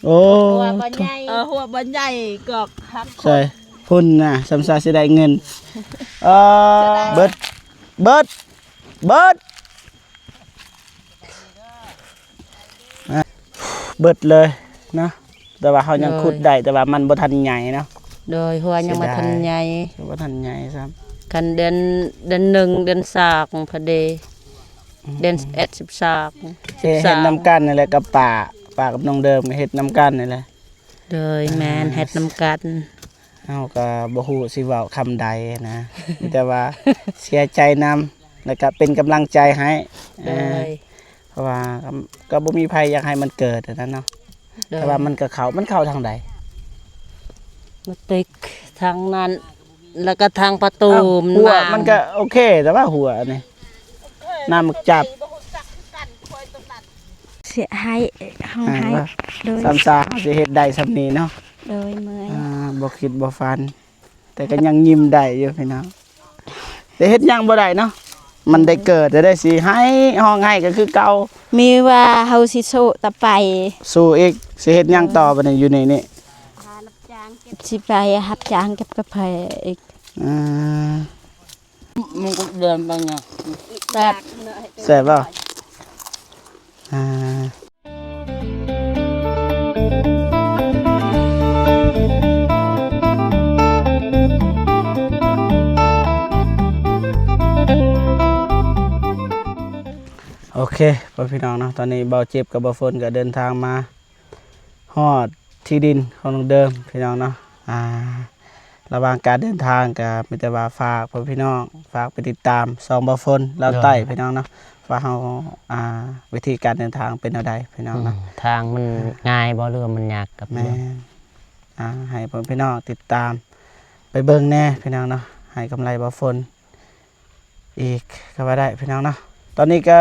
ໂອ້ ຫົວບໍ່ໃຫຍ່ ເອີ ຫົວບໍ່ໃຫຍ່ກໍຮັກ ໃສ່ພຸ້ນນະ ສ່ຳຊາຊິໄດ້ເງິນ ເອີ ເບິດ ເບິດ ເບິດ ອາ ເບິດເລີຍເນາະ ແຕ່ວ່າເຮົາຍັງ ໂດຍ ຂຸດໄດ້ ແຕ່ວ່າມັນບໍ່ທັນໃຫຍ່ເນາະ ໂດຍ ຫົວຍັງບໍ່ທັນໃຫຍ່ ເສຍດາຍ ຍັງບໍ່ທັນໃຫຍ່ຊ້ຳ ຄັນເດືອນ ເດືອນໜຶ່ງ ເດືອນສອງພໍດີ ອືມ ເດືອນສິບເອັດ ສິບສອງ ເຮັດ ສິບສາມ ເຮັດນຳກັນນີ້ແຫຼະກັບປ້າ ປ້າກັບນ້ອງເດີມເຮັດນຳກັນນີ້ແຫຼະ ໂດຍ ອ່າ ແມ່ນ ເຮັດນຳກັນ ເຮົາກໍບໍ່ຮູ້ຊິເວົ້າຄຳໃດນະ ມີແຕ່ວ່າເສຍໃຈນຳ ແລ້ວກໍເປັນກຳລັງໃຈໃຫ້ ໂດຍ ອ່າ ເພາະວ່າກໍ ກໍບໍ່ມີໃຜຢາກໃຫ້ມັນເກີດຫັ້ນນະເນາະ ໂດຍ ແຕ່ວ່າມັນກໍເຂົ້າ ມັນເຂົ້າທາງໃດ? ມາຕິກທາງນັ້ນ ແລ້ວກໍທາງປະຕູ ອ້າວ ຫົວມັນກໍໂອເຄ ແຕ່ວ່າຫົວນີ້ ນ້ຳມັກຈັບ ເສຍໃຫ້ ຮ້ອງໄຫ້ ອ່າ ໂດຍ ສ່ຳຊາເຮົາຊິເຮັດໄດ້ສ່ຳນີ້ເນາະ ໂດຍ ເມື່ອຍ ອ່າ ບໍ່ຄິດບໍ່ຝັນ ແຕ່ກໍຍັງຍິ້ມໄດ້ຢູ່ພີ່ນ້ອງ ແຕ່ເຮັດຫຍັງບໍ່ໄດ້ເນາະ ມັນໄດ້ເກີດແລ້ວ ໄດ້ຊິໄຫ້ ຮ້ອງໄຫ້ກໍຄືເກົ່າ ມີວ່າເຮົາຊິສູ້ຕໍ່ໄປ ສູ້ອີກ ຊິເຮັດຫຍັງຕໍ່ບັດນີ້ຢູ່ນີ້ນີ້ ຊິໄປຮັບຈ້າງເກັບກາແຟອີກ ອ່າ ມັນກໍເດີນໄປນະ ແຊບ ແຊບບໍ່? ອ່າ ໂອເຄ ພໍ່ພີ່ນ້ອງເນາະ ຕອນນີ້ບ່າວເຈັບກັບບ່າວຝົນກໍເດີນທາງມາ ຮອດທີ່ດິນຂອງນ້ອງເດີມພີ່ນ້ອງເນາະ ອ່າ ລະຫວ່າງການເດີນທາງກໍມີແຕ່ວ່າຝາກພໍ່ພີ່ນ້ອງ ຝາກໄປຕິດຕາມຊ່ອງບ່າວຝົນລາວໃຕ້ ໂດຍ ພີ່ນ້ອງເນາະ ວ່າເຮົາ ອ່າ ວິທີການເດີນທາງເປັນແນວໃດພີ່ນ້ອງເນາະ ອືມ ທາງມັນງ່າຍບໍ່ ຫຼືວ່າມັນຍາກກັບ ແມ່ນ ອ່າ ໃຫ້ພໍ່ພີ່ນ້ອງຕິດຕາມໄປເບິ່ງແດ່ພີ່ນ້ອງເນາະ ໃຫ້ກຳລັງໃຈບ່າວຝົນ ອີກກໍວ່າໄດ້ພີ່ນ້ອງເນາະ ຕອນນີ້ກໍ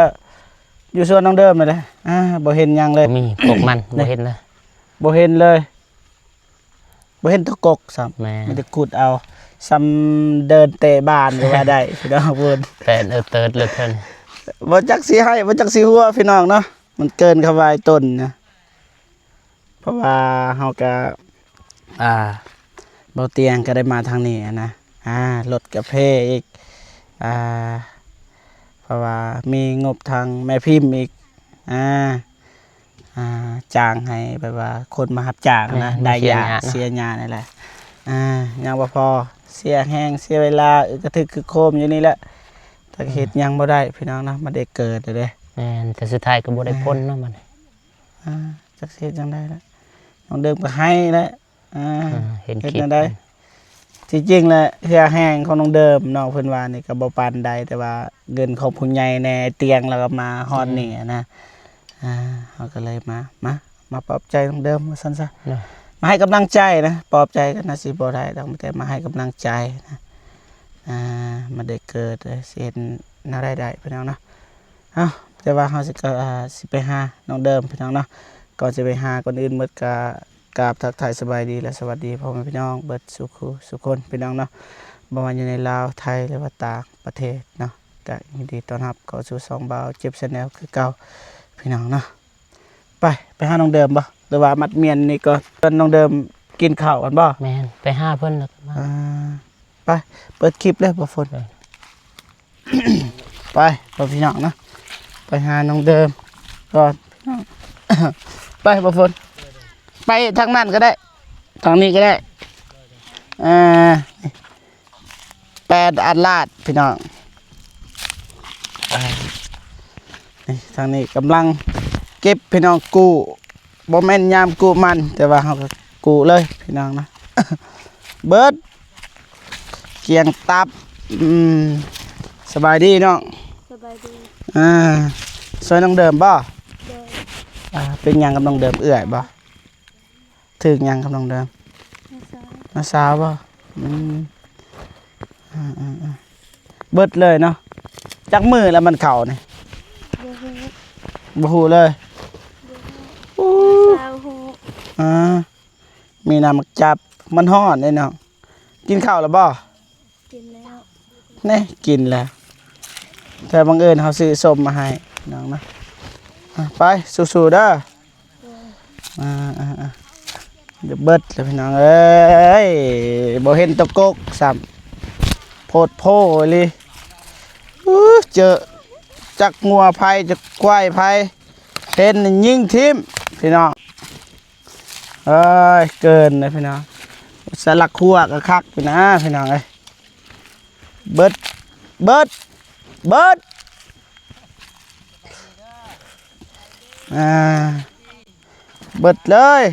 ຢູ່ສວນນ້ອງເດີມນີ້ແຫຼະ ອ່າ ບໍ່ເຫັນຫຍັງເລີຍ ມີກົກມັນ ບໍ່ເຫັນເລີຍ ບໍ່ເຫັນເລີຍ ບໍ່ເຫັນຕົວກົກຊ້ຳ ແມ່ນ ມີແຕ່ຂຸດເອົາ ສ່ຳເດີນເຕະບານກໍວ່າໄດ້ພີ່ນ້ອງ ເພິ່ນ ແປນເອີເຕີດເລີຍເພິ່ນ ບໍ່ຈັກຊິໄຫ້ ບໍ່ຈັກຊິຫົວພີ່ນ້ອງເນາະ ມັນເກີນຄຳວ່າໄອ້ຕົນນະ. ເພາະວ່າເຮົາກະ ອ່າ ບໍ່ຕຽງກະໄດ້ມາທາງນີ້ຫັ້ນນະ ອ່າ ລົດກະເພອີກ ອ່າ ເພາະວ່າມີງົບທາງແມ່ພິມອີກ ອ່າ ອ່າ ຈ້າງໃຫ້ແບບວ່າຄົນມາຮັບຈ້າງຫັ້ນນະ ແມ່ນ ໄດ້ຢາກ ເສຍຫຍ້າ ເສຍຫຍ້ານີ້ແຫຼະ ອ່າ ຍັງບໍ່ພໍ ເສຍແຮງ ເສຍເວລາ ອຶກກະທຶກຄຶກໂຄມຢູ່ນີ້ແຫຼະ ແຕ່ເຮັດ ອືມ ຫຍັງບໍ່ໄດ້ພີ່ນ້ອງເນາະ ມັນໄດ້ເກີດແລ້ວເດ້ ແມ່ນ ແຕ່ສຸດທ້າຍກໍບໍ່ໄດ້ ແມ່ນ ຜົນເນາະມັນ ອ່າ ຈັກຊິເຮັດຈັ່ງໃດລະ ນ້ອງເດີມກໍໄຫ້ແຫຼະ ອ່າ ອ່າ ເຫັນ ເຮັດແນວໃດ ທີ່ຈິງແຫຼະ ເຫື່ອແຮງຂອງນ້ອງເດີມ ນ້ອງເພິ່ນວ່ານີ້ກໍບໍ່ປານໃດ ແຕ່ວ່າເງິນຂອງຜູ້ໃຫຍ່ແດ່ ຕຽງແລ້ວກໍມາຮອດນີ້ນະ ອ່າ ເຮົາກໍເລີຍມາ ມາ ມາປອບໃຈນ້ອງເດີມວ່າຊັ້ນຊະ ມາໃຫ້ກຳລັງໃຈນະ ປອບໃຈກໍໜ້າຊິບໍ່ໄດ້ດອກ ມີແຕ່ມາໃຫ້ກຳລັງໃຈນະ ອ່າ ມັນໄດ້ເກີດ ຊິເຮັດແນວໃດໄດ້ພີ່ນ້ອງເນາະ. ເອົ້າ ແຕ່ວ່າເຮົາຊິ ກໍ ອ່າ ຊິໄປຫານ້ອງເດີມພີ່ນ້ອງເນາະ ກ່ອນຊິໄປຫາ ກ່ອນອື່ນໝົດກໍກາບທັກທາຍສະບາຍດີ ແລະ ສະຫວັດດີພໍ່ແມ່ພີ່ນ້ອງເບິດສູ່ຄູ່ສູ່ຄົນພີ່ນ້ອງເນາະ ບໍ່ວ່າຢູ່ໃນລາວ ໄທ ຫຼືວ່າຕ່າງປະເທດເນາະ ກໍຍິນດີຕ້ອນຮັບເຂົ້າສູ່ຊ່ອງບ່າວເຈັບ Channel ຄືເກົ່າພີ່ນ້ອງເນາະ. ໄປ ໄປຫານ້ອງເດີມບໍ່ ຫຼືວ່າມັດມ້ຽນນີ້ກ່ອນ ເພິ່ນ ນ້ອງເດີມກິນເຂົ້າກ່ອນບໍ່? ແມ່ນ ໄປຫາເພິ່ນແລ້ວກໍມາ ອ່າ ໄປ ເປີດຄລິບເລີຍບໍ່ຝົນ ເອີ ໄປ ພໍ່ພີ່ນ້ອງເນາະ ໄປຫານ້ອງເດີມກ່ອນ ໄປບໍ່ຝົນ ໄປທາງນັ້ນກໍໄດ້ ທາງນີ້ກໍໄດ້ ອ່າ ແປດອັດລາດພີ່ນ້ອງ ນີ້ ທາງນີ້ກຳລັງເກັບພີ່ນ້ອງ ກູ້ ບໍ່ແມ່ນຍາມກູ້ມັນ ແຕ່ວ່າເຮົາກໍກູ້ເລີຍພີ່ນ້ອງນະ ເບິດ ກຽງຕັບ ອືມ ສະບາຍດີນ້ອງ ສະບາຍດີ ອ່າ ຊ່ວຍນ້ອງເດີມບໍ່? ໂດຍ ອ່າ ເປັນຫຍັງກັບນ້ອງເດີມ ເອື້ອຍບໍ່? ຖືກຫຍັງກັບນ້ອງເດີມ? ນ້າສາວ ນ້າສາວບໍ່? ອືມ ອ່າໆໆ ເບິດເລີຍເນາະ ຈັກມື້ແລ້ວມັນເຂົ້ານີ້? ບໍ່ຮູ້ ບໍ່ຮູ້ເລີຍ ບໍ່ຮູ້ ອູ້ ນ້າສາວຮູ້ ອ່າ ມີນ້ຳໝາກຈັບ ມັນຮ້ອນເດ້ນ້ອງ ກິນເຂົ້າແລ້ວບໍ່? ກິນແລ້ວ ນີ້ ກິນແລ້ວ ແຕ່ບັງເອີນເຮົາຊື້ສົ້ມມາໃຫ້ນ້ອງນະ ອ່ະ ໄປ ສູ້ໆເດີ ໂດຍ ອ່າໆໆ ເບິດແລ້ວພີ່ນ້ອງເອີຍ ບໍ່ເຫັນຕົວກົກຊ້ຳ ໂພດໂພອີ່ຫຼີ. ອື້ ເຈີຈັກງົວໃຜຈັກຄວາຍໃຜ ເຫັນຍິງຖິ້ມພີ່ນ້ອງເອີຍ. ເກີນເດ້ພີ່ນ້ອງ ສະຫຼັກຫົວກໍຄັກຢູ່ນະພີ່ນ້ອງເອີຍ. ເບິດ ເບິດ ເບິດ ອ່າ ເບິດເລີຍ.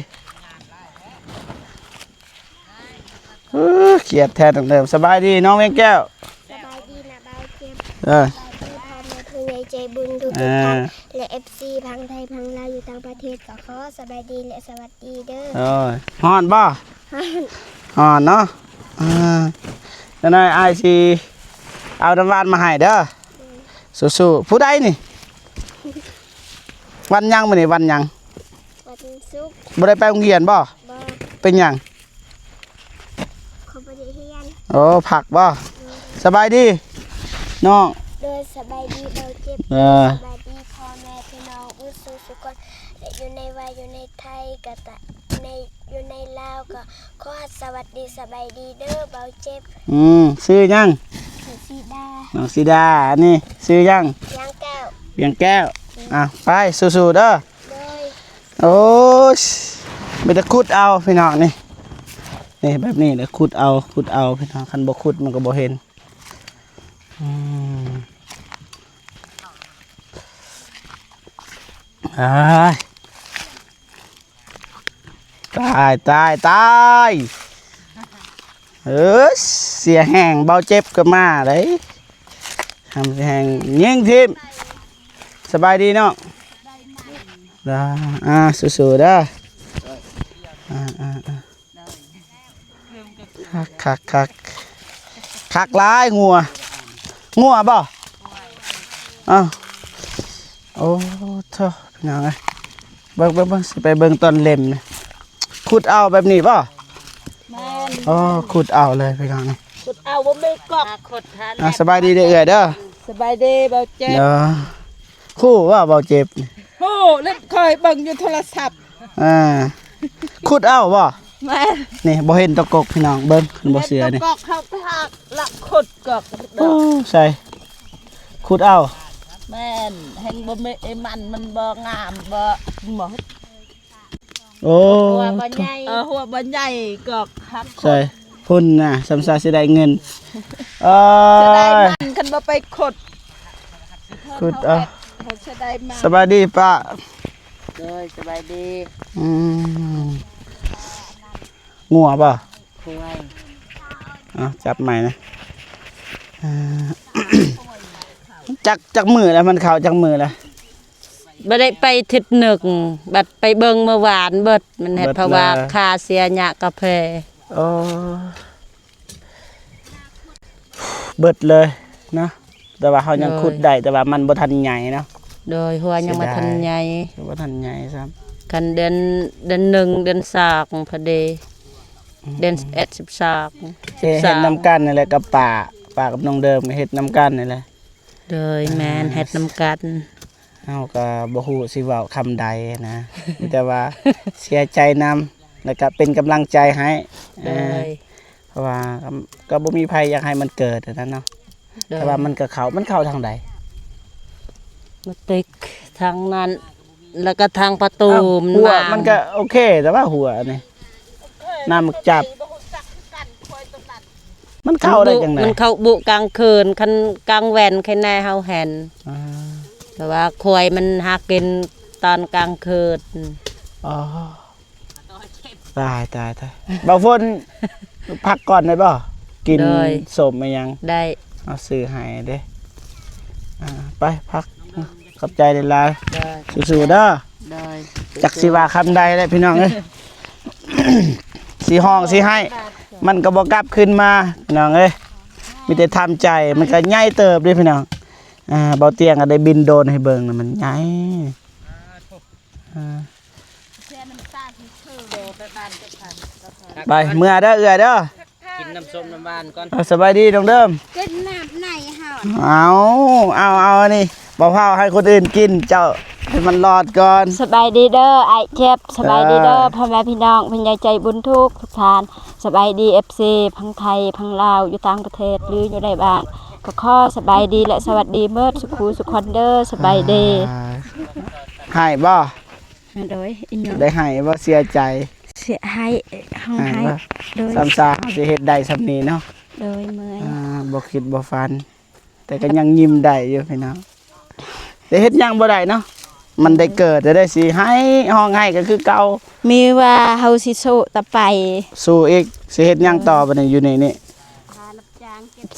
ເອີ ຄຽດແທນນ້ອງເດີມ. ສະບາຍດີນ້ອງວຽງແກ້ວ. ສະບາຍດີນະບ່າວເຈັບ. ເອີ ສະບາຍດີພໍ່ແມ່ຜູ້ໃຫຍ່ໃຈບຸນທຸກໆທ່ານ ແລະ ເອັຟຊີ ທັງໄທທັງລາວ ຢູ່ຕ່າງປະເທດ ກໍຂໍສະບາຍດີ ແລະ ສະຫວັດດີເດີ. ໂອ້ຍ ຮ້ອນບໍ່? ຮ້ອນ ຮ້ອນເນາະ. ອ່າ ຈັກໜ່ອຍອ້າຍຊິເອົານ້ຳຫວານມາໃຫ້ເດີ. ອືມ ສູ້ໆ. ຜູ້ໃດນີ້? ວັນຫຍັງມື້ນີ້ ວັນຫຍັງ? ວັນສຸກ. ບໍ່ໄດ້ໄປໂຮງຮຽນບໍ່? ບໍ່. ເປັນຫຍັງ? ເຂົາບໍ່ໄດ້ຮຽນ. ໂອ້ ພັກບໍ່? ໂດຍ. ສະບາຍດີນ້ອງ. ໂດຍ ສະບາຍດີບ່າວເຈັບ. ເອີ ສະບາຍດີພໍ່ແມ່ພີ່ນ້ອງເບິດສູ່ສູ່ຄົນ ແລະ ຢູ່ໃນວ່າຢູ່ໃນໄທກໍຕາມ ໃນ ຢູ່ໃນລາວກໍຂໍສະຫວັດດີສະບາຍດີເດີບ່າວເຈັບ. ອືມ ຊື່ຫຍັງ? ຊື່ສີດາ. ນ້ອງສີດາ. ອັນນີ້ຊື່ຫຍັງ? ວຽງແກ້ວ. ວຽງແກ້ວ. ອືມ ອ່ະ ໄປ ສູ້ໆເດີ. ໂດຍ. ໂອ້ຍ ມີແຕ່ຂຸດເອົາພີ່ນ້ອງນີ້ ນີ້ແບບນີ້ແຫຼະ ຂຸດເອົາ ຂຸດເອົາພີ່ນ້ອງ ຄັນບໍ່ຂຸດມັນກໍບໍ່ເຫັນ. ອືມ ອ້າຍ ຕາຍ ຕາຍ ຕາຍ. ເອີ ເສຍແຮງ ເບົາເຈັບກໍມາໄດ໋ ທຳແຮງຍິງຖິ້ມ. ສະບາຍດີນ້ອງ. ອ່າ ສູ້ໆເດີ. ອ່າໆໆ ຄັກໆໆ ຄັກຫຼາຍ. ງົວ ງົວບໍ່? ອ້າວ ໂອ້ໂທ້ ພີ່ນ້ອງເອີຍ ເບິ່ງໆໆ ຊິໄປເບິ່ງຕອນເລັມນີ້. ຂຸດເອົາແບບນີ້ບໍ່? ແມ່ນ. ອໍ ຂຸດເອົາເລີຍພີ່ນ້ອງນີ້ ຂຸດເອົາ ບໍ່ມີກອກ. ອ່າ ສະບາຍດີເດີເອື້ອຍເດີ. ສະບາຍດີບ່າວເຈັບ. ເອີ ຮູ້ວ່າບ່າວເຈັບນີ້ ຮູ້ ແລ້ວຂ້ອຍເບິ່ງຢູ່ໂທລະສັບ. ອ່າ ຂຸດເອົາບໍ່? ແມ່ນ. ນີ້ບໍ່ເຫັນຕົວກົກພີ່ນ້ອງ ເບິ່ງ ຄັນບໍ່ເຊື່ອນີ້ ເຫັນຕົວກົກ ເຮົາໄປຫາລະຂຸດ ກໍ ໂອ້ ໃສ່ ຂຸດເອົາ. ແມ່ນ ແຮງບໍ່ມີ ໄອ້ມັນ ມັນບໍ່ງາມ ບໍ່ ບໍ່ ໂອ້ ຫົວບໍ່ໃຫຍ່ ເອີ ຫົວບໍ່ໃຫຍ່ກໍຄັກ. ໃສ່ ພຸ້ນນະ ສຳຊາຊິໄດ້ເງິນ. ເອີ ເສຍດາຍມັນ ຄັນບໍ່ໄປຂຸດ ຂຸດເອົາ. ເສຍດາຍມັນ. ສະບາຍດີປ້າ. ໂດຍ ສະບາຍດີ. ອືມ ງົວບໍ່? ຄວາຍ. ເອົາ ຈັບໃໝ່ນະ. ເອີ ຈັກ ຈັກມື້ແລ້ວ ມັນເຂົ້າຈັກມື້ແລ້ວ? ບໍ່ໄດ້ໄປທິດໜຶ່ງ ບັດໄປເບິ່ງເມື່ອວານເບິດ ມັນເຮັດ ເບິດ ເພາະວ່າ ລະ ຄາເສຍຫຍ້າກາແຟ. ໂອ້ ເບິດເລີຍເນາະ. ແຕ່ວ່າເຮົາຍັງ ໂດຍ ຂຸດໄດ້ ແຕ່ວ່າມັນບໍ່ທັນໃຫຍ່ເນາະ. ໂດຍ ຫົວຍັງບໍ່ທັນໃຫຍ່ ເສຍດາຍ ຍັງບໍ່ທັນໃຫຍ່ຊ້ຳ. ຄັນເດືອນ ເດືອນໜຶ່ງ ເດືອນສອງພໍດີ ອືມ ເດືອນສິບເອັດ ສິບສອງ ເຮັດນຳກັນນີ້ແຫຼະກັບປ້າ ປ້າກັບນ້ອງເດີມເຮັດນຳກັນນີ້ແຫຼະ. ໂດຍ ແມ່ນ ອ່າ ເຮັດນຳກັນ. ເຮົາກໍບໍ່ຮູ້ຊິເວົ້າຄຳໃດນະ ມີແຕ່ວ່າເສຍໃຈນຳ ແລ້ວກໍເປັນກຳລັງໃຈໃຫ້. ໂດຍ ເອີ ເພາະວ່າກໍ ກໍບໍ່ມີໃຜຢາກໃຫ້ມັນເກີດຫັ້ນນະເນາະ. ໂດຍ ແຕ່ວ່າມັນກໍເຂົ້າ ມັນເຂົ້າທາງໃດ? ມາຕິກທາງນັ້ນ ແລ້ວກໍທາງປະຕູ. ອ້າວ ມັນ ຫົວ ມາ ມັນກໍໂອເຄ ແຕ່ວ່າຫົວນີ້ ນ້ຳມັກຈັບ ມັນເຂົ້າໄດ້ຈັ່ງໃດ? ມັນເຂົ້າບຸກາງຄືນ ຄັນກາງແວ່ນໃຄແນ່ເຮົາເຫັນ. ອ່າ ແຕ່ວ່າຄວາຍມັນຫາກິນຕອນກາງຄືນ. ອໍ ຕາຍ ຕາຍ ຕາຍ. ບ່າວຝົນ ພັກກ່ອນໄດ້ບໍ່? ກິນ ໂດຍ ສົ້ມອີ່ຫຍັງ? ໄດ້ ເອົາຊື້ໃຫ້ເດ້. ອ່າ ໄປພັກ ຂອບໃຈຫຼາຍໆ. ໂດຍ ສູ້ໆເດີ. ໂດຍ ຈັກຊິວ່າຄຳໃດແຫຼະພີ່ນ້ອງເອີຍ ຊິຮ້ອງຊິໄຫ້ ມັນກໍບໍ່ກັບຄືນມາພີ່ນ້ອງເອີຍ ມີແຕ່ທຳໃຈ. ມັນກໍໃຫຍ່ເຕີບເດ້ພີ່ນ້ອງ. ອ່າ ເບົາຕຽງກໍໄດ້ບິນໂດຣນໃຫ້ເບິ່ງ ມັນໃຫຍ່. ອ່າ ໄປເມືອເດີເອື້ອຍເດີ. ກິນນ້ຳສົ້ມນ້ຳຫວານກ່ອນ. ເອົາ ສະບາຍດີນ້ອງເດີມ. ກິນນ້ຳໃນເຮົາ. ເອົາ ເອົາ ເອົາ ອັນນີ້ ບໍ່ເຜົາໃຫ້ຄົນອື່ນກິນ ເຈົ້າ ໃຫ້ ມັນລອດກ່ອນ. ສະບາຍດີເດີອ້າຍເຈັບ, ສະບາຍດີເດີ ເອີ ພໍ່ແມ່ພີ່ນ້ອງ ຜູ້ໃຫຍ່ໃຈບຸນທຸກໆທ່ານ, ສະບາຍດີເອັຟຊີ ທັງໄທ ທັງລາວ ຢູ່ຕ່າງປະເທດ ຫຼື ຢູ່ໃນບ້ານ ກໍຂໍສະບາຍດີ ແລະ ສະຫວັດດີເໝິດສຸຂູສຸຄົນເດີ. ສະບາຍດີ. ອ່າ ໄຫ້ບໍ່? ໂດຍ ອີຫຍັງ? ໄດ້ໄຫ້ບໍ່? ເສຍໃຈ? ເສຍ ໄຫ້ ຮ້ອງໄຫ້ ໄຫ້ບໍ່? ໂດຍ ສ່ຳຊາເຮົາຊິເຮັດໄດ້ສ່ຳນີ້ເນາະ. ໂດຍ ເມື່ອຍ. ອ່າ ບໍ່ຄິດບໍ່ຝັນ ແຕ່ກໍຍັງຍິ້ມໄດ້ຢູ່ພີ່ນ້ອງ. ແຕ່ເຮັດຫຍັງບໍ່ໄດ້ເນາະ ມັນໄດ້ເກີດແລ້ວເດ້ ຊິໄຫ້ຮ້ອງໄຫ້ກໍຄືເກົ່າ. ມີວ່າເຮົາຊິສູ້ຕໍ່ໄປ. ສູ້ອີກ. ຊິເຮັດຫຍັງຕໍ່ບັດນີ້ຢູ່ໃນນີ້?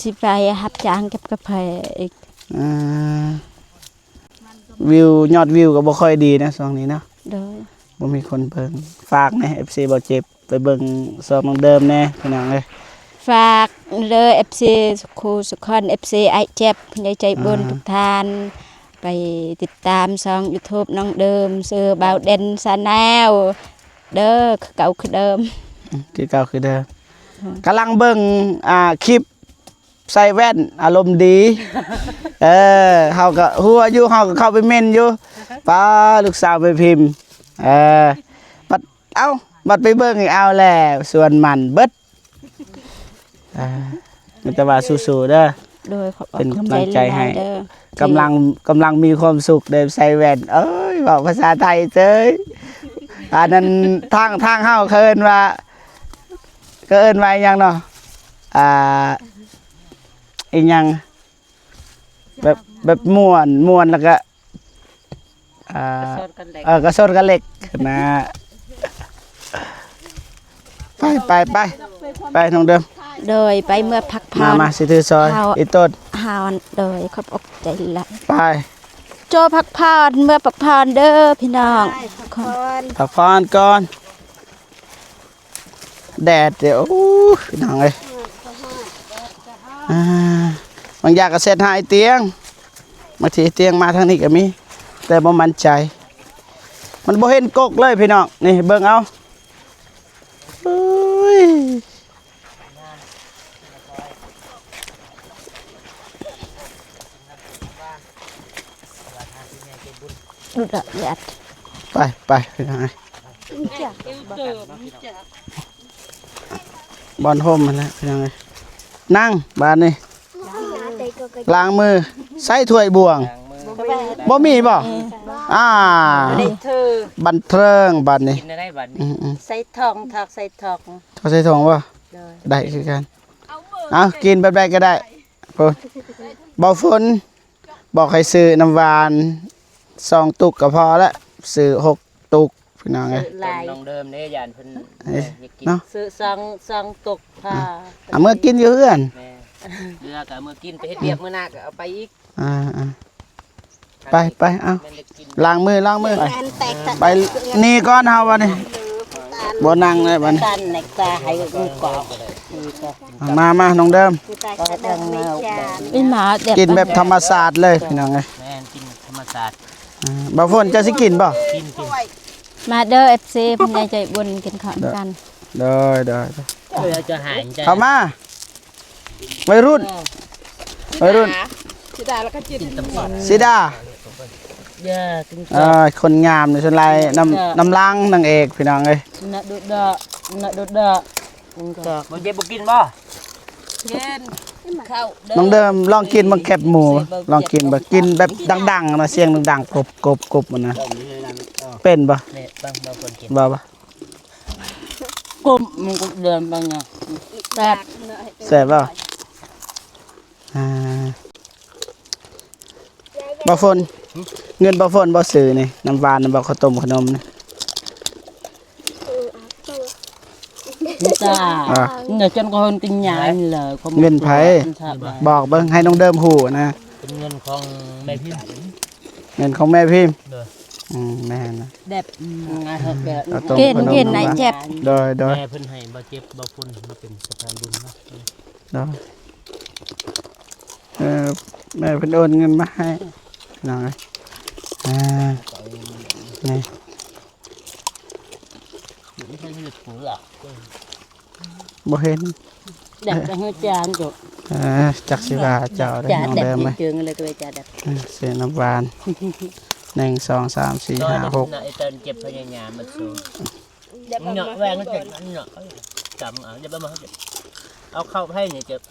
ຊິໄປຮັບຈ້າງເກັບກາແຟອີກ. ອ່າ ວິວ ຍອດວິວກໍບໍ່ຄ່ອຍດີນະຊ່ວງນີ້ເນາະ. ໂດຍ ບໍ່ມີຄົນເບິ່ງ. ຝາກແດ່ ເອັຟຊີ ບໍ່ເຈັບ ໄປເບິ່ງຊ່ອງນ້ອງເດີມແດ່ພີ່ນ້ອງເອີຍ. ຝາກເດີເອັຟຊີ ສຸຂູສຸຄົນ ເອັຟຊີ ອ້າຍເຈັບ ຜູ້ໃຫຍ່ໃຈບຸນ ອ່າ ທຸກທ່ານ ໄປຕິດຕາມຊ່ອງຢູທູບນ້ອງເດີມ ຊື່ ບ່າວເດັ່ນ Channel ເດີ ຄືເກົ່າຄືເດີມ. ອືມ ຄືເກົ່າຄືເດີມ. ອືມ ກຳລັງເບິ່ງ ອ່າ ຄລິບ ໃສ່ແວ່ນອາລົມດີ. ເອີ ເຮົາກໍຫົວຢູ່ ເຮົາກໍເຂົ້າໄປເມັ້ນຢູ່. ປ້າ ລູກສາວແມ່ພິມ. ເອີ ບັດ ເອົ້າ ບັດໄປເບິ່ງອີກ ເອົາແລ້ວ ສວນມັນເບິດ. ເອີ ມີແຕ່ວ່າສູ້ໆເດີ. ໂດຍ ຂອບ ເປັນກຳລັງໃຈໃຫ້. ຂອບໃຈຫຼາຍໆເດີ ກຳລັງ ກຳລັງມີຄວາມສຸກເດີ ໃສ່ແວ່ນ. ເອີຍ ເວົ້າພາສາໄທເຊີຍ. ອັນນັ້ນ ທາງ ທາງເຮົາເຂົາເອີ້ນວ່າ ເຂົາເອີ້ນວ່າອີຫຍັງເນາະ? ອ່າ ອີຫຍັງ ແບບ ແບບມ່ວນ ມ່ວນແລ້ວກະ ອ່າ ກະຊອນກັນເຫຼັກ ເອີ ກະຊອນກັນເຫຼັກນະ. ໄປ ໄປ ໄປ ໄປນ້ອງເດີມ. ໂດຍ ໄປເມືອພັກຜ່ອນ. ມາ ມາ ຊິຖືຊອຍ ເຮົາ ອີຕົ້ນ ເຮົາ ໂດຍ ຂອບອົກຂອບໃຈຫຼາຍ. ໄປ ໂຈ ພັກຜ່ອນ ເມືອພັກຜ່ອນເດີພີ່ນ້ອງ. ໄປ ພັກຜ່ອນ ພັກຜ່ອນກ່ອນ. ແດດເດ ໂອ້ຍ ພີ່ນ້ອງເອີຍ. ອ່າ ບາງຢ່າງກໍເຊັດໃຫ້ຕຽງ ບາງທີຕຽງມາທາງນີ້ກໍມີ ແຕ່ບໍ່ໝັ້ນໃຈ. ມັນບໍ່ເຫັນກົກເລີຍພີ່ນ້ອງ ນີ້ເບິ່ງເອົາ. ໂອ້ຍ ດູດະແດດ. ໄປ ໄປ ພີ່ນ້ອງເອີຍ. ບ່ອນຮົ່ມຫັ້ນແຫຼະພີ່ນ້ອງເອີຍ. ນັ່ງບາດນີ້ ລ້າງມື ໃຊ້ຖ້ວຍບ່ວງ. ບໍ່ມີບໍ່? ອ່າ ບັນເທີງບາດນີ້. ກິນໄດ້ບາດນີ້. ອືມໆ ໃສ່ຖົງ ຖອກໃສ່ຖົງ. ຖອກໃສ່ຖົງບໍ່? ໂດຍ ໄດ້ຄືກັນ. ເອົາ ກິນແບບໃດກໍໄດ້. ໂອ້ ເບົາຝົນບອກໃຫ້ຊື້ນ້ຳຫວານສອງຕຸກກໍພໍລະ ຊື້ຫົກຕຸກ ພີ່ນ້ອງເອີຍ. ຫຼາຍ ນ້ອງເດີມເດ້ ຢ້ານເພິ່ນ ເອີ ຢາກກິນເນາະ. ຊື້ສອງ ສອງຕຸກພໍ. ອ່າ ເອົາເມືອກິນຢູ່ເຮືອນ. ແມ່ນ ເຫຼືອກໍເອົາເມືອກິນ ໄປເຮັດວຽກມື້ໜ້າກໍເອົາໄປອີກ. ອ່າໆ ໄປ ໄປ ເອົາ ລ້າງມື ລ້າງມື. ໄປ ນີ້ກ່ອນເຮົາບັດນີ້ ບໍ່ນັ່ງແລ້ວບັດນີ້. ມາ ມາ ນ້ອງເດີມ. ກິນແບບທຳມະຊາດເລີຍ ພີ່ນ້ອງເອີຍ. ແມ່ນ ກິນທຳມະຊາດ. ອ່າ ບ່າວຝົນ ເຈົ້າຊິກິນບໍ່? ກິນ ກິນ. ມາເດີ ເອັຟຊີ ຜູ້ໃຫຍ່ໃຈບຸນ ກິນເຂົ້ານຳກັນ. ໂດຍ ໂດຍ ໂດຍ. ເຂົ້າມາ ໄວລຸ້ນ ໄວລຸ້ນ. ຊິດາ ຊິດາ ແລ້ວກໍຈິນ. ຊິດາ ເອີ ຄົນງາມນີ້ສ່ວນຫຼາຍນຳ ນຳຫຼັງນາງເອກ ພີ່ນ້ອງເອີຍ. ນະດຸດະ ນະດຸດະ. ບໍ່ເຈັບ ບໍ່ກິນບໍ່? ກິນເຂົ້າເດີ. ນ້ອງເດີມ ລອງກິນເບິ່ງແຄບໝູ ລອງກິນເບິ່ງ. ກິນແບບດັງໆນະ ສຽງດັງໆ ກົບໆ ຫັ້ນນະ. ເປັນບໍ່? ແມ່ນ ເບິ່ງ ເບິ່ງຄົນກິນ ບໍ່ ບໍ່ ກົບ ມັນກົບເດີມໄປນະ. ແຊບ ແຊບບໍ່? ອ່າ ບ່າວຝົນ ຫຶ ເງິນບ່າວຝົນບໍ່ຊື້ນີ້ ນ້ຳຫວານ ບໍ່ ເຂົ້າຕົ້ມ ຂະໜົມນີ້. ນີ້ຈ້າ ອ່າ ເງິນຈົນຄົນກິນຫຍ້ານີ້ແຫຼະ. ເງິນໃຜ? ບອກເບິ່ງ ໃຫ້ນ້ອງເດີມຮູ້ນະ. ເປັນເງິນຂອງແມ່ພິມ. ເງິນຂອງແມ່ພິມ. ໂດຍ. ອືມ ແມ່ນນະ. ແບບ ອືມ ເອົາຕົ້ມ ເກນ ຂະໜົມ ເກນນາຍແຈັບ. ໂດຍ ໂດຍ. ແມ່ເພິ່ນໃຫ້ບ່າວເຈັບ ບ່າວຝົນມາເປັນສະພານບຸນເນາະ. ເນາະ ເອີ ແມ່ເພິ່ນໂອນເງິນມາໃຫ້ ພີ່ນ້ອງເອີຍ. ອ່າ ນີ້ ບໍ່ເຫັນ ແບບ ເອີ ຈານກໍ ເອີ ຈັກຊິວ່າເຈົ້າໄດ້ ຈານ ນ້ອງເດີມເອີຍ. ເອີ ຊື້ນ້ຳຫວານ ໜຶ່ງ ສອງ ສາມ ສີ່ ຫ້າ ຫົກ ເນາະ ໄອ້ຕອນເຈັບພະຍາຍາມມັນສູງເນາະ ແຫວ່ງມັນເຈັບເນາະ ຈຳເອົາ ຢ່າໄປມາເຈັບ ເອົາເຂົ້າໃຫ້ນີ້ເຈັບ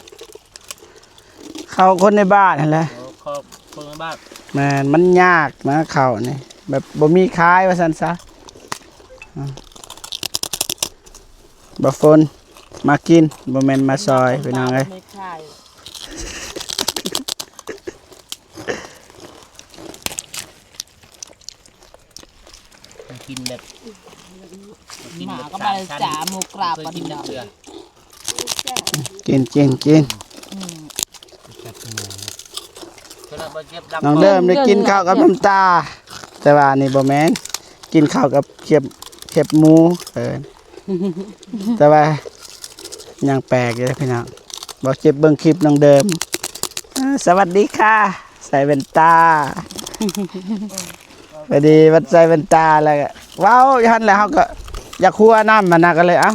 ເຂົ້າຄົນໃນບ້ານຫັ້ນແຫຼະ ເອີ ເຂົ້າຄົນໃນບ້ານ ແມ່ນ ມັນຍາກນະເຂົ້ານີ້ ແບບບໍ່ມີຂາຍວ່າຊັ້ນຊະ ອາ ບໍ່ຝົນ ມາກິນ ບໍ່ແມ່ນມາຊອຍ ພີ່ນ້ອງເອີຍ ກິນແບບ ກິນແບບ ໝາກໍບໍ່ໄດ້ ສາມຊັ້ນ ຈາໝູກຣາບ ບໍ່ໄດ້ກິນຈັກເທື່ອ ກິນ ກິນ ກິນ ອືມ ນ້ອງເລີ່ມໄດ້ກິນເຂົ້າກັບນ້ຳຕາ ແຕ່ວ່າອັນນີ້ບໍ່ແມ່ນ ກິນເຂົ້າກັບເຂັບ ເຂັບໝູ ເອີ ແຕ່ວ່າຍັງແປກຢູ່ເດ້ພີ່ນ້ອງ ບໍ່ເຈັບເບິ່ງຄລິບນ້ອງເດີມ ເອີ ສະຫວັດດີຄ່ະ ໃສ່ແວ່ນຕາ ພໍດີມັນໃສ່ແວ່ນຕາແລ້ວ ເວົ້າຢູ່ຫັ້ນແຫຼະ ເຮົາກໍຢາກຫົວນຳຫັ້ນນະ ກໍເລີຍ ເອົ້າ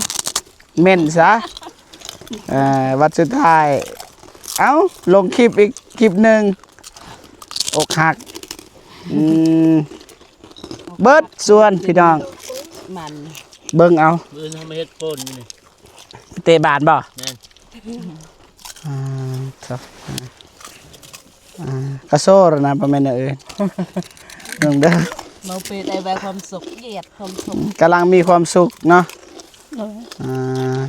ເມັ້ນຊະ ເອີ ວັດສຸດທ້າຍ ເອົ້າ ລົງຄລິບອີກຄລິບໜຶ່ງ ອົກຫັກ ອືມ ເບິດສວນພີ່ນ້ອງ ມັນ ເບິ່ງເອົາ ມື້ອື່ນເຮົາມາເຮັດໂພນຢູ່ນີ້ ເຕະບານບໍ່? ແມ່ນ ອ່າ ເຖາະ ອ່າ ກະໂຊລະນະ ບໍ່ແມ່ນແນວອື່ນ ເບິ່ງເດີ ເມົາເປັດໄດ້ແບບຄວາມສຸກ ຢຽດຄວາມສຸກ ກຳລັງມີຄວາມສຸກເນາະ ໂດຍ ອ່າ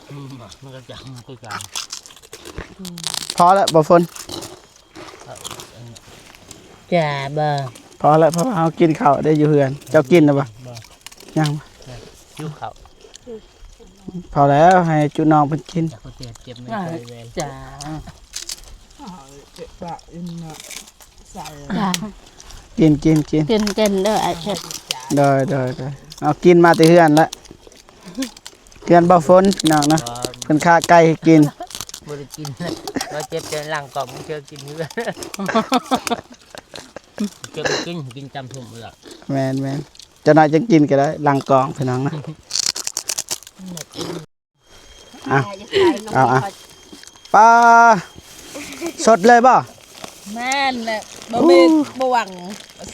ອືມ ມັນກໍຈຳຄືກັນ ພໍແລ້ວບໍ່ຝົນ? ຈ້າ ບໍ່ ພໍແລ້ວ ເພາະວ່າເຮົາກິນເຂົ້າໄດ້ຢູ່ເຮືອນ ເຈົ້າກິນແລ້ວບໍ່? ບໍ່ ຍັງ ຫິວເຂົ້າ ພໍແລ້ວ ໃຫ້ຈຸນ້ອງເພິ່ນກິນ ຢາກເຈັບ ເຈັບໃນໃຈແວນ ຈ້າ ເຈັບປາກອີ່ນະ ໃສ່ ກິນ ກິນ ກິນ ກິນ ກິນເດີອ້າຍເພັດ ໂດຍ ໂດຍ ໂດຍ ເອົາກິນມາແຕ່ເຮືອນລະ ເຮືອນບໍ່ຝົນພີ່ນ້ອງເນາະ ເພິ່ນຄາໄກ່ໃຫ້ກິນ ບໍ່ໄດ້ກິນ ວ່າເຈັບແຕ່ຫຼັງກ້ອງ ເຊື່ອກິນເຮືອນ ເຈັບກິນ ກິນຈຳທຸ່ມເລີຍ ແມ່ນໆ ຈັກໜ້ອຍຈັ່ງກິນກໍໄດ້ ຫຼັງກ້ອງພີ່ນ້ອງເນາະ ອ່ະ ເອົາ ອ່ະ ປາ ສົດເລີຍບໍ່? ແມ່ນແຫຼະ ບໍ່ມີ ໂອ້ ບ່ວງ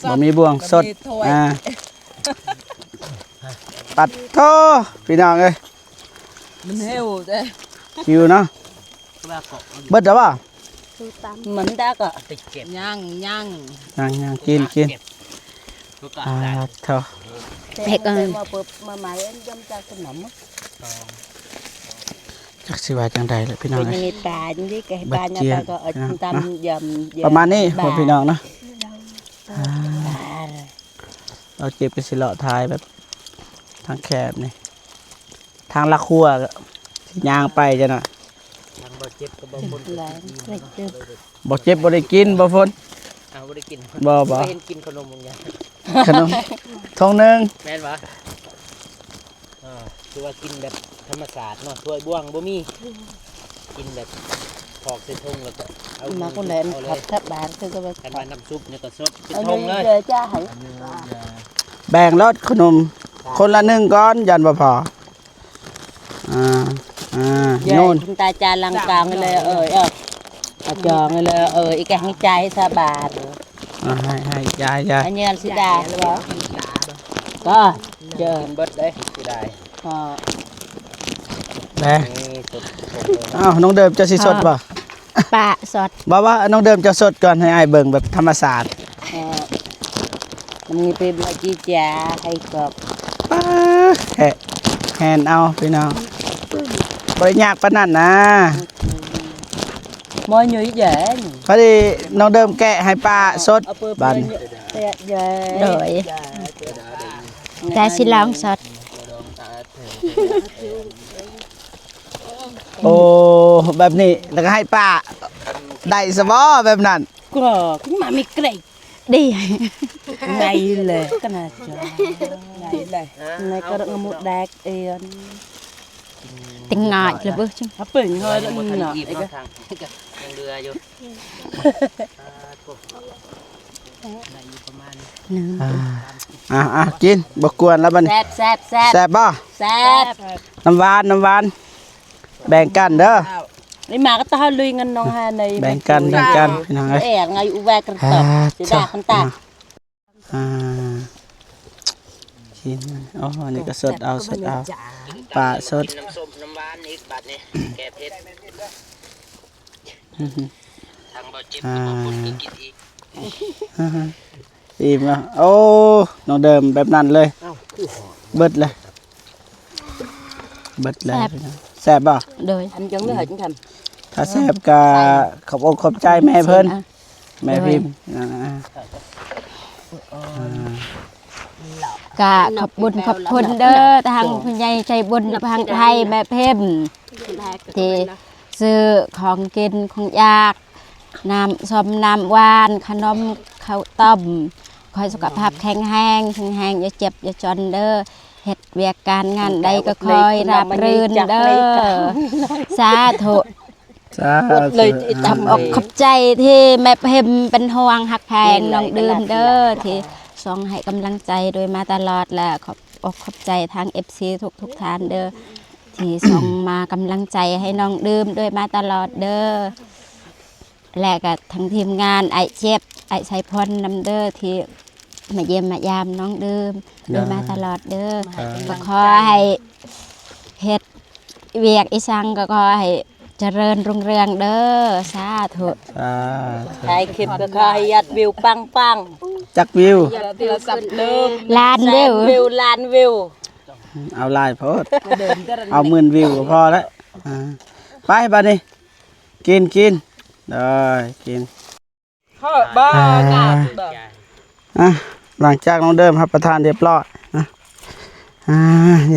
ບໍ່ມີບ່ວງ ສົດ ບໍ່ມີຖ້ວຍ ອ່າ ປັດໂທ ພີ່ນ້ອງເອີຍ ມັນຫິວເດ້ ຫິວເນາະ ເບິດແລ້ວບໍ່? ມັນດາກະ ຍັງ ຍັງ ຍັງ ຍັງ ກິນ ກິນ ອ່າ ໂທ້ ເປັກເອີຍ ມາເປີດ ມາໃໝ່ ເອີ້ນ ຢຳຈາກຂະໜົມ ຈັກຊິວ່າຈັ່ງໃດລະພີ່ນ້ອງເອີຍ ເປັນເມດຕາຈັ່ງຊີ້ ກະໃຫ້ປາຍາມຕາກໍເອົາຕຳຢຳ ປະມານນີ້ ພີ່ນ້ອງເນາະ ອ່າ ເຮົາເຈັບກໍຊິເລາະຖ່າຍແບບທາງແຄບນີ້ ທາງລາຄົວກໍຊິຍ່າງໄປຈັ່ງນັ້ນ ທາງບໍ່ເຈັບກໍບໍ່ຄົນກໍຊິກິນ ບໍ່ເຈັບບໍ່ໄດ້ກິນບໍ່ຝົນ ອ້າວ ບໍ່ໄດ້ກິນ ບໍ່ ບໍ່ ບໍ່ເຫັນກິນຂະໜົມຫຍັງ ຂະໜົມຖົງໜຶ່ງ ແມ່ນບໍ່? ອ່າ ຄືວ່າກິນແບບທຳມະຊາດເນາະ ຖ້ວຍບ່ວງບໍ່ມີ ກິນແບບຖອກໃສ່ຖົງແລ້ວກໍເອົາມາຄົນແລະ ເອົາເລີຍ ຄັບແທບບານຄືກັນ ຄັນວ່ານ້ຳຊຸບນີ້ກໍສົດເປັນຖົງເລີຍ ເອົາເລີຍ ແບ່ງໂລດຂະໜົມ ຄົນລະໜຶ່ງກ່ອນ ຢ້ານບໍ່ພໍ ອ່າ ອ່າ ໂຍນ ຕາຈານລັງກາງເລີຍ ເອີ ເອີ ເອົາຈອງເລີຍ ເອີ ອີກແກງໃຫ້ຈ່າຍໃຫ້ຊາວບາດ ອ່າ ໃຫ້ ໃຫ້ ຢາຍ ຢາຍ ອັນນີ້ຊິດາບໍ່ ກໍ ເດີ ກິນເບິດເດ້ ເສຍດາຍ ກໍ ແບ ນີ້ສົດໆເລີຍ ອ້າວ ນ້ອງເດີມ ເຈົ້າຊິສົດບໍ່? ປາສົດ ບໍ່ ບໍ່ ນ້ອງເດີມ ເຈົ້າສົດກ່ອນ ໃຫ້ອ້າຍເບິ່ງແບບທຳມະຊາດ ເອີ ມັນມີເປັນບໍ່ຈີຈາໃຫ້ກອບ ປາ ແທະ ແຮ່ນເອົາພີ່ນ້ອງ ບໍ່ໄດ້ຍາກປານນັ້ນນາ ໝໍຢູ່ແຍງ ພໍດີນ້ອງເດີມແກະໃຫ້ປາສົດ ເອົາເປີດບາດນີ້ ໂດຍ ແຕ່ຊິລອງສົດ ໂອ້ ແບບນີ້ ແລ້ວກໍໃຫ້ປາ ໄດ້ຊະບໍ່ແບບນັ້ນ? ກໍຂຶ້ນມາມີເກຣດ ດີ ໄງເລີຍ ກໍໜ້າຈະ ໄງເລີຍ ໃນກະລະງະມຸດແດກເອນ ແຕ່ງາຍລະເບີ ເປັນງາຍລະເນາະ ຍັງເຫຼືອຢູ່ ໄດ້ຢູ່ປະມານ ອ່າ ອ່າ ກິນ ບໍ່ກວນແລ້ວບັດນີ້ ແຊບ ແຊບ ແຊບ ແຊບບໍ່? ແຊບ ນ້ຳຫວານ ນ້ຳຫວານ ແບ່ງກັນເດີ Ni ma ka ta lui ngan nong ha nei. ແບ່ງກັນ ແບ່ງກັນ ພີ່ນ້ອງເອີຍ. ເອີ ໄງອຸແວກກັນຕອບ ອ່າ ຊິດາຄັນຕາ. ອ່າ ກິນ ອໍ ອັນນີ້ກໍສົດເອົາ ສົດເອົາ ປາສົດ ກິນນ້ຳສົ້ມນ້ຳຫວານອີກບາດນີ້ ແກ້ເຜັດ. ອືຮຶ ທາງບໍ່ເຈັບ ອ່າ ກໍບໍ່ຄົນກໍກິນອີກ. ອີ່ມແລ້ວ. ໂອ້ ນ້ອງເດີມແບບນັ້ນເລີຍ. ເອົ້າ ຄືຫອມ ເບິດເລີຍ ເບິດເລີຍ. ແຊບ ແຊບບໍ່? ໂດຍ ອັນຍັງບໍ່ເຫັນທຳ. ຖ້າແຊບກໍຂອບອົກຂອບໃຈແມ່ເພິ່ນ ແມ່ພິມ. ໂດຍ ອ່າ ອ່າ ກະຂອບບຸນຂອບຄຸນເດີ ທາງຜູ້ໃຫຍ່ໃຈບຸນທາງໄທ ແມ່ພິມ ທີ່ຊື້ຂອງກິນຂອງຢາກ ນ້ຳສົ້ມນ້ຳຫວານ ຂະໜົມ ເຂົ້າຕົ້ມ. ຂໍໃຫ້ສຸຂະພາບແຂງແຮງ ແຂງແຮງ ຢ່າເຈັບຢ່າຈົນເດີ ເຮັດວຽກການງານໃດກໍຂໍໃຫ້ລາບລື່ນເດີ ສາທຸ. ສາທຸ ຂອບອົກຂອບໃຈທີ່ແມ່ພິມເປັນຫ່ວງຮັກແພງນ້ອງດື່ມເດີ ທີ່ສົ່ງໃຫ້ກຳລັງໃຈໂດຍມາຕະຫຼອດ ແລະ ຂອບອົກຂອບໃຈທາງເອັຟຊີທຸກໆທ່ານເດີ ທີ່ສົ່ງມາກຳລັງໃຈໃຫ້ນ້ອງດື່ມໂດຍມາຕະຫຼອດເດີ ແລະ ກະທັງທີມງານ ອ້າຍເຈັບ ອ້າຍໄຊພົນນຳເດີ ທີ່ມາຢ້ຽມມາຢາມນ້ອງດື່ມໂດຍມາຕະຫຼອດເດີ. ອ່າ ກໍຂໍໃຫ້ເຮັດວຽກອີ່ສັງກໍຂໍໃຫ້ຈະເລີນຮຸ່ງເຮືອງເດີ ສາທຸ ສາທຸ. ຖ່າຍຄລິບກໍຂໍໃຫ້ຍອດວິວປັງໆ. ຈັກວິວ? ລ້ານວິວ ແສນວິວ ລ້ານວິວ. ເອົາຫຼາຍໂພດ ເອົາໝື່ນວິວກໍພໍແລ້ວ. ອ່າ ໄປບາດນີ້ ກິນ ກິນ ໂດຍ ກິນ. ອ່າ ອ່າ ຫຼັງຈາກນ້ອງເດີມຮັບປະທານຮຽບຮ້ອຍນະ ອ່າ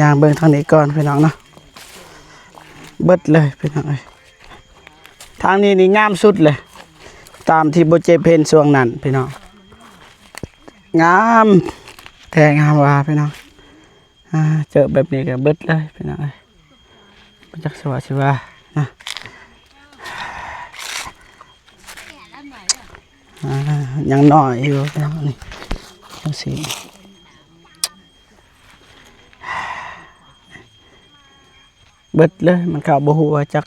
ຍ່າງເບິ່ງທາງນີ້ກ່ອນພີ່ນ້ອງເນາະ. ເບິດເລີຍພີ່ນ້ອງເອີຍ ທາງນີ້ນີ້ງາມສຸດເລີຍ ຕາມທີ່ບໍ່ເຈັບເຫັນຊ່ວງນັ້ນພີ່ນ້ອງ ງາມແທ້ງາມວ່າພີ່ນ້ອງ. ອ່າ ເຈີແບບນີ້ກໍເບິດເລີຍພີ່ນ້ອງເອີຍ ບໍ່ຈັກຊິວ່າຊິວ່ານະ. ອ່າ ຍັງນ້ອຍຢູ່ພີ່ນ້ອງ ນີ້ຈັ່ງຊີ້ ເບິດເລີຍ. ມັນເຂົ້າບໍ່ຮູ້ວ່າຈັກ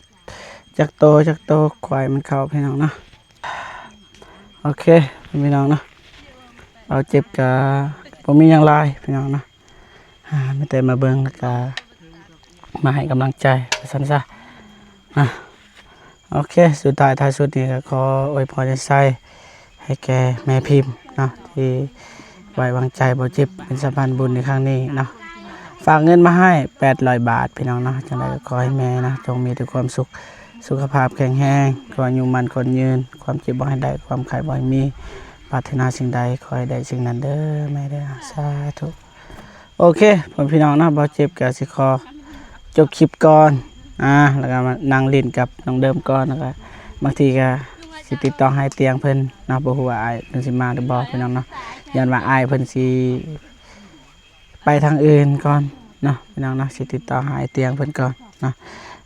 ຈັກໂຕ ຈັກໂຕ ຄວາຍມັນເຂົ້າພີ່ນ້ອງເນາະ. ໂອເຄພີ່ນ້ອງເນາະ ເຮົາເຈັບກະບໍ່ມີຫຍັງຫຼາຍພີ່ນ້ອງເນາະ. ອ່າ ມີແຕ່ມາເບິ່ງ ແລ້ວກະມາໃຫ້ກຳລັງໃຈວ່າຊັ້ນຊະ. ອ່າ ໂອເຄ ສຸດທ້າຍທ້າຍສຸດນີ້ກໍຂໍອວຍພອນໃຫ້ໄຊ ໃຫ້ແກ່ແມ່ພິມເນາະ ທີ່ໄວ້ວາງໃຈບໍ່ເຈັບເປັນສະພານບຸນໃນຄັ້ງນີ້ເນາະ ຝາກເງິນມາໃຫ້ແປດຮ້ອຍບາດພີ່ນ້ອງເນາະ. ຈັ່ງໃດກໍຂໍໃຫ້ແມ່ເນາະ ຈົ່ງມີແຕ່ຄວາມສຸກ ສຸຂະພາບແຂງແຮງ ຂໍອາຍຸໝັ້ນຂວັນຍືນ ຄວາມເຈັບບໍ່ໃຫ້ໄດ້ ຄວາມໄຂ້ບໍ່ໃຫ້ມີ ປາດຖະໜາສິ່ງໃດຂໍໃຫ້ໄດ້ສິ່ງນັ້ນເດີແມ່ເດີ ສາທຸ. ໂອເຄ ພໍ່ແມ່ພີ່ນ້ອງເນາະ ບ່າວເຈັບກໍຊິຂໍຈົບຄລິບກ່ອນ ອ່າ ແລ້ວກໍມານັ່ງຫຼິ້ນກັບນ້ອງເດີມກ່ອນ ແລ້ວກໍບາງທີກໍຊິຕິດຕໍ່ຫາອ້າຍຕຽງເພິ່ນເນາະ ບໍ່ຮູ້ວ່າອ້າຍເພິ່ນຊິມາຫຼືບໍ່ພີ່ນ້ອງເນາະ ຢ້ານວ່າອ້າຍເພິ່ນຊິໄປທາງອື່ນກ່ອນເນາະພີ່ນ້ອງເນາະ ຊິຕິດຕໍ່ຫາອ້າຍຕຽງເພິ່ນກ່ອນເນາະ.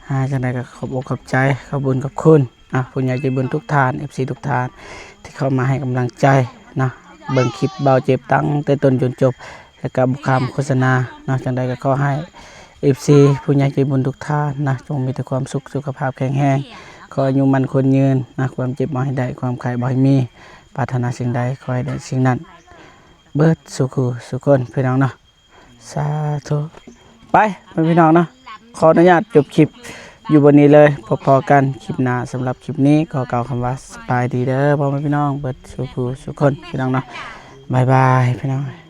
ອ່າ ຈັ່ງໃດກໍຂອບອົກຂອບໃຈ ຂອບບຸນຂອບຄຸນ ອ່າ ຜູ້ໃຫຍ່ໃຈບຸນທຸກທ່ານ ເອັຟຊີ ທຸກທ່ານ ທີ່ເຂົ້າມາໃຫ້ກຳລັງໃຈເນາະ ເບິ່ງຄລິບບ່າວເຈັບຕັ້ງແຕ່ຕົ້ນຈົນຈົບ ແລະກະບໍ່ຂ້າມໂຄສະນາເນາະ. ຈັ່ງໃດກໍຂໍໃຫ້ ເອັຟຊີ ຜູ້ໃຫຍ່ໃຈບຸນທຸກທ່ານນະ ຈົ່ງມີແຕ່ຄວາມສຸກ ສຸຂະພາບແຂງແຮງ ຂໍອາຍຸໝັ້ນຂວັນຍືນນະ ຄວາມເຈັບບໍ່ໃຫ້ໄດ້ ຄວາມໄຂ້ບໍ່ໃຫ້ມີ ປາດຖະໜາສິ່ງໃດຂໍໃຫ້ໄດ້ສິ່ງນັ້ນ ເບິດສູ່ຄູ່ສູ່ຄົນ ພີ່ນ້ອງເນາະ. ສາທຸ. ໄປ ພໍ່ແມ່ພີ່ນ້ອງເນາະ ຂໍອະນຸຍາດຈົບຄລິບຢູ່ບ່ອນນີ້ເລີຍ. ພໍ້ໆກັນຄລິບໜ້າ. ສຳລັບຄລິບນີ້ ຂໍກ່າວຄຳວ່າສະບາຍດີເດີ ພໍ່ແມ່ພີ່ນ້ອງເບິດສູ່ຄູ່ສູ່ຄົນ ພີ່ນ້ອງເນາະ. ບາຍບາຍ ພີ່ນ້ອງ.